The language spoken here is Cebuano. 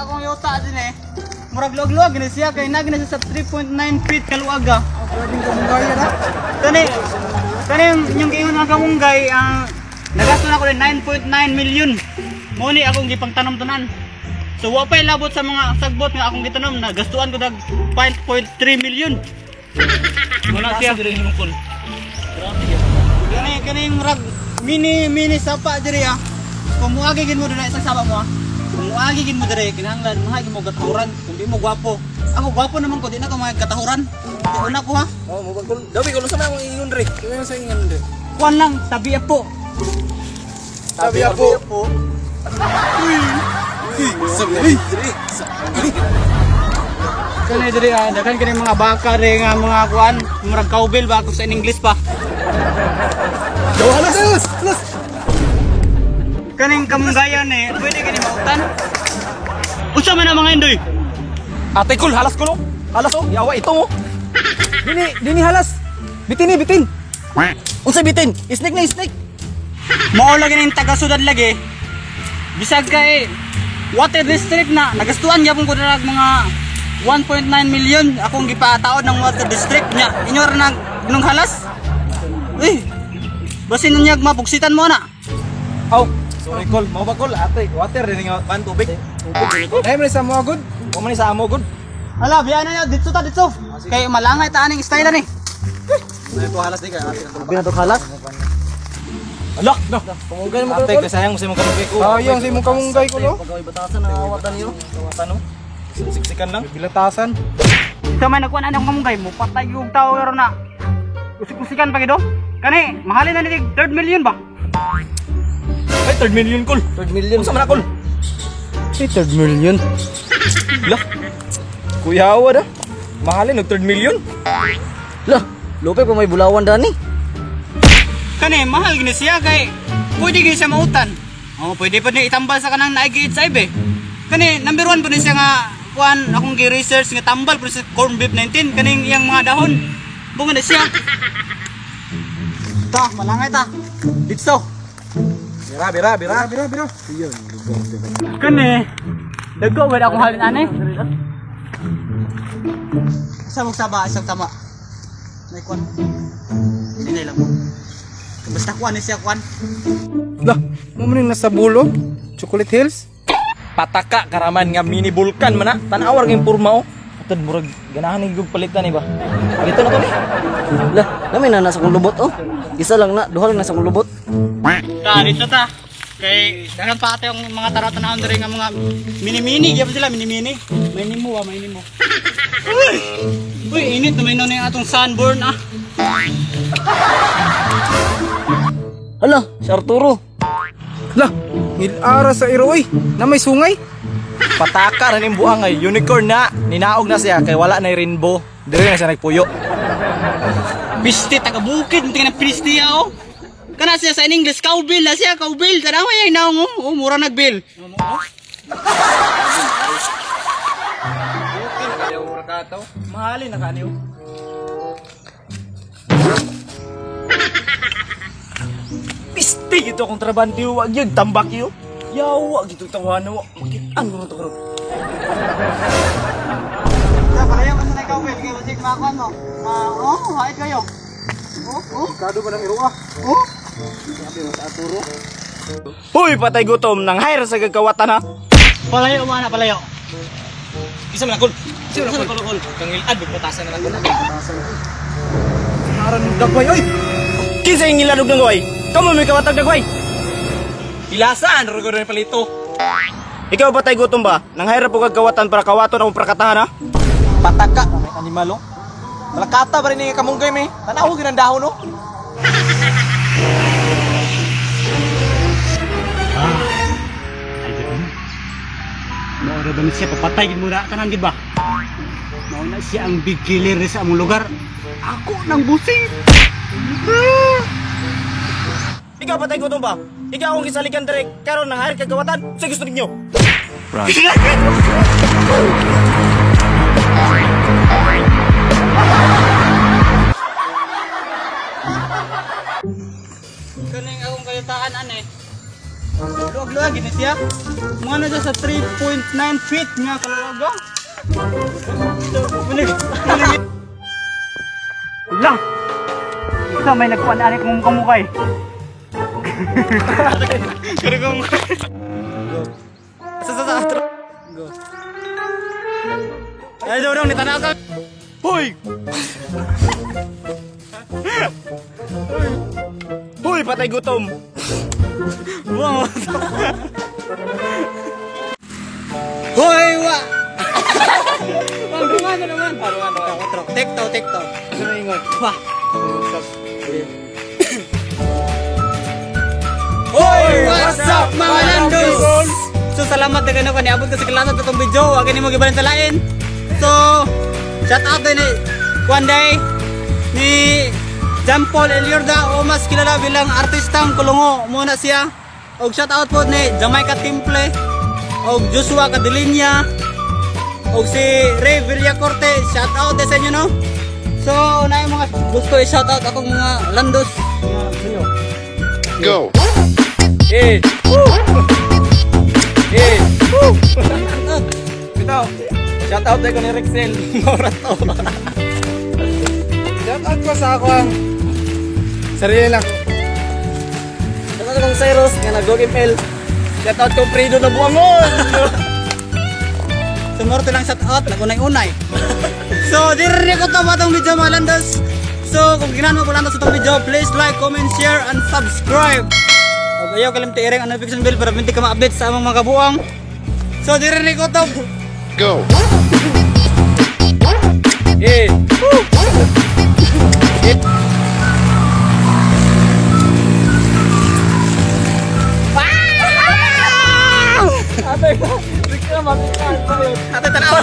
Akong yuta din eh. Murag luag-luag gini siya kay nag na siya sa 3.9 feet kaluag ah. Grabing kamunggay na. Kani kani yung inyong giingon nga kamunggay ang nagasto na ko rin 9.9 million. Mo ni akong gipangtanom tanan. So wa pa'y labot sa mga sagbot nga akong gitanom na gastuan ko dag 5.3 million. Wala siya. Kani kani murag mini mini sapa diri ah. Kung muagi gid mo diri isang sapa mo ah. Kung muagi gid mo diri kinahanglan mahal mo gatahuran kung di mo gwapo. Ako gwapo naman ko di na ko mga katahuran. Di una ko ha. Oh, mo kul. Dawi ko sa mga ingon dre. Kaya sa ingon dre. Kuan lang tabi po. Tabi po. Uy. Sabi. Kani diri ah, daghan kini mga baka diri nga mga kuan, murag cowbell ba kung sa in English pa. Daw halas halas. Halas. Kaning kamunggayan eh, pwede kini mautan. Unsa man ang mga indoy? Ate kul, halas ko no. Halas oh, yawa ito mo. Dini dini halas. Bitin ni bitin. Unsa bitin? Snake na snake. Mao lagi ning taga sudad lagi. Bisag kay water district na nagastuan gyapon ko dirag mga 1.9 million akong gipataod ng water district nya. Inyo ra nag nung halas. Uy. Basin ninyag mapugsitan mo na. Aw, sorry kol, mao ba kol ate? Water din nga pan tubig. Ay man sa mo agud. Mo man ni sa amo gud. Hala, biya na niya dito ta dito. Kay malangay ta aning style ni. Ito halas di kay ate. Binatok halas. Alak, no. Kamunggay mo Ate, kay sayang mo sa imong kamunggay ko. Sayang sa imong kamunggay ko no. Pagaway batasan na awatan niyo. Kawatan no. Siksikan lang. Bilatasan. Sa may nagkuan anang kamunggay mo patay yung tao ro na. Usik-usikan pa gido. Kani, mahalin na ni 3 million ba? Ay, 3 million kol. 3 million. Unsa man na kol? Ay, 3 million. Lah. Kuyawa da. Mahalin og 3 million. Lah, lupe pa may bulawan dani. Kani, mahal gini siya kay pwede gini siya mautan. Oh, pwede pa ni itambal sa kanang naigi HIV eh. Kani, number 1 po ni siya nga kuan akong gi-research nga tambal po sa corn beef 19 kaning iyang mga dahon. Bunga na siya. Ta, malangay ta. Dito. Bira, bira, bira. Bira bira. Kani, dago ba akong halin ani? Sa mong saba, isang tama. May kuan. Hindi lang mo. Basta kuan ni siya kuan. Lah, mo man nasa bulo. Chocolate Hills. Pataka karaman nga mini vulkan man na. Tan-awar ng porma oh. Atod murag ganahan ni gug palitan ni ba. Dito na to ni. Lah, nami na nasa kong lubot oh. Isa lang na, duha lang nasa kong lubot. Ta, dito ta. Kay daghan pa ate yung mga taraw-tanawon diri nga mga mini-mini, gyapon sila mini-mini. May nimo ah, may nimo. Uy! Uy, init na may nun yung atong sunburn ah. Hala, si Arturo. Lah, ngilara sa iro oy. Na may sungay. Pataka ra ning buang ay unicorn na. Ninaog na siya kay wala na rainbow. Dire na siya nagpuyo. Piste taga bukid, munti ka ng piste ah, oh. Kana siya sa in English, cowbill na siya, cowbill. Tanawa yung naong oh, oh mura nagbill. Mahalin na kaniyo. Piste gito akong trabante wag yun tambak yo. Yawa gito tawana wa. Makitaan mo na to karon. Sa palayo ka sa cowbill, kay basig makuan mo. Ma, oh, hait kayo. Oh, oh, Kado ba ng iro ah? oh. Hoy, patay gutom nang hire sa gagawatan ha. Palayo mo na, palayo. Isa man akol. Isa man akol. Kol. Kangilad batasan na akol. Aran dagway oy. Kinsa yung ngiladog ng gaway? Kamo may kawatag dagway. Ilasaan ro ko palito. Ikaw patay gutom ba? Nang hire po kagawatan para kawaton akong prakatahan ha? Pataka may animal oh. Malakata pa rin yung kamunggay may. Tanaw gyud ang dahon oh. Mao ra ba ni siya papatay gid mo na tanan gid ba? Mao na siya ang big killer sa among lugar. Ako nang busing. Ikaw patay gutom ba? Ikaw akong gisalikan direk karon nang hire kagawatan sa gusto ninyo. Kaning akong kayutaan ane. Luag-luag gini siya. Mga na siya sa 3.9 feet nga kaluwaga. Lah. Isa may nagkuan ani kong kamukay. Sa Go. Ay, dong, nitanaw ka. Hoy! Hoy, patay gutom. Wow. Hoy, wa. Parungan na naman. Parungan. Take to, take to. Wah. Hoy, what's up, mga landos? So salamat na gano'n kaniabot ka sa kalasa itong video. Huwag mo gibalin sa lain. So, shout out din ni Kwan Day ni John Paul Eliorda o mas kilala bilang artistang Kulungo muna siya. Og shout out po ni Jamaica Timple og Joshua Cadelinia og si Ray Villacorte. Shout out din sa inyo, no. So, una yung mga gusto i-shout out akong mga landos. Go. Eh. Eh. Bitaw. Shout out ko ni Rexel. Mora to. Shout out ko sa ako ang sarili lang. Shout out kong Cyrus nga nag-Dog ML. Shout out ko Fredo na buwangon. So, moro lang shout out, nagunay-unay. So, dire ko to batong video, mga landos. So, kung ginahan mo po landos itong video, please like, comment, share, and subscribe. Og ayaw kalimti i-ring ang notification bell para hindi ka ma-update sa among mga kabuang. So, dire ko to. Go. Eh. Ate, tanaw.